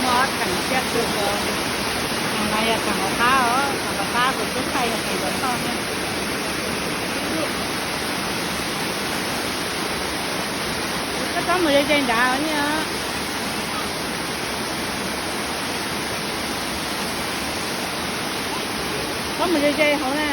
Muaj ob teem siab kawg, teem no yog teem hauv qab os, teem hauv qab kuv twb thaij yog teem hauv toj na. Koj txhob mus ze ze nrad ne. Txhob mus ze ze hauv na.